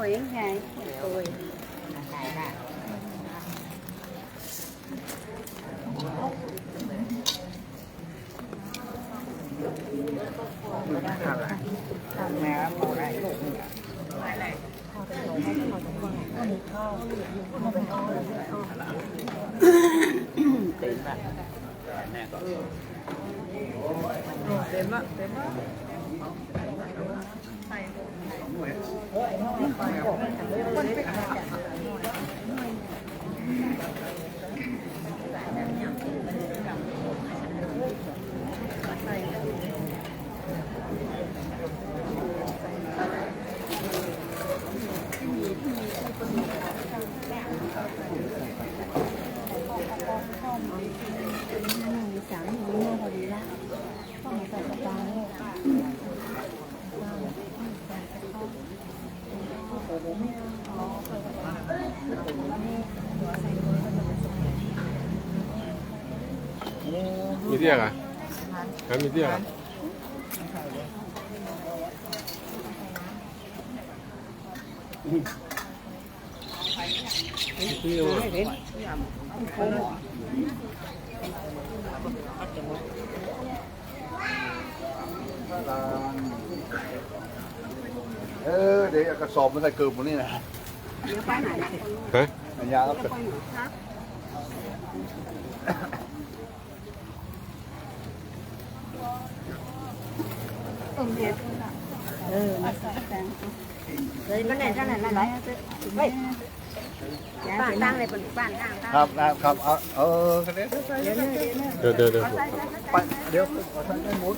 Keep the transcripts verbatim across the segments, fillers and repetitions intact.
เลี้ยงไง โอ้ย เต็มละ เต็มละ เต็มละ มีเตี้ยกะ ครับ มีเตี้ยกะ เออ เดี๋ยวเอากระสอบมาใส่เกิบหมดนี่นะ เดี๋ยวไปไหนเนี่ย ฮะ อันยาเอาไป เออ เฮ้ย มันได้เท่านั้นน่ะเหรอ เฮ้ย บ้านตั้งเลย เป็นบ้านตั้ง ครับ ครับ ครับ เอา เออ ก็ได้ เดี๋ยว เดี๋ยว เดี๋ยว ไป เดี๋ยว ขอท่านได้หมด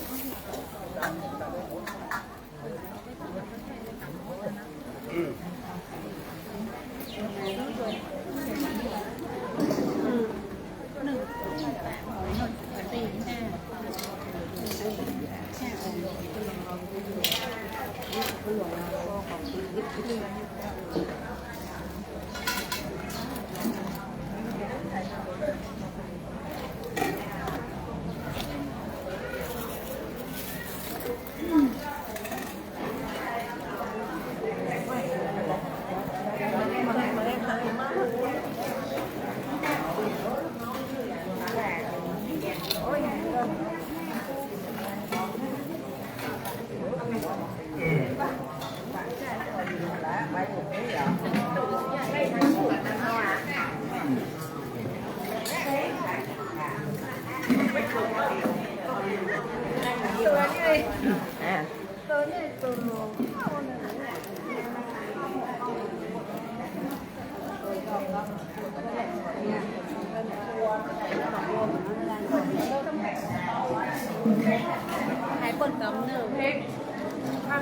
ให้เปิ้นกำนึ่ง ครับ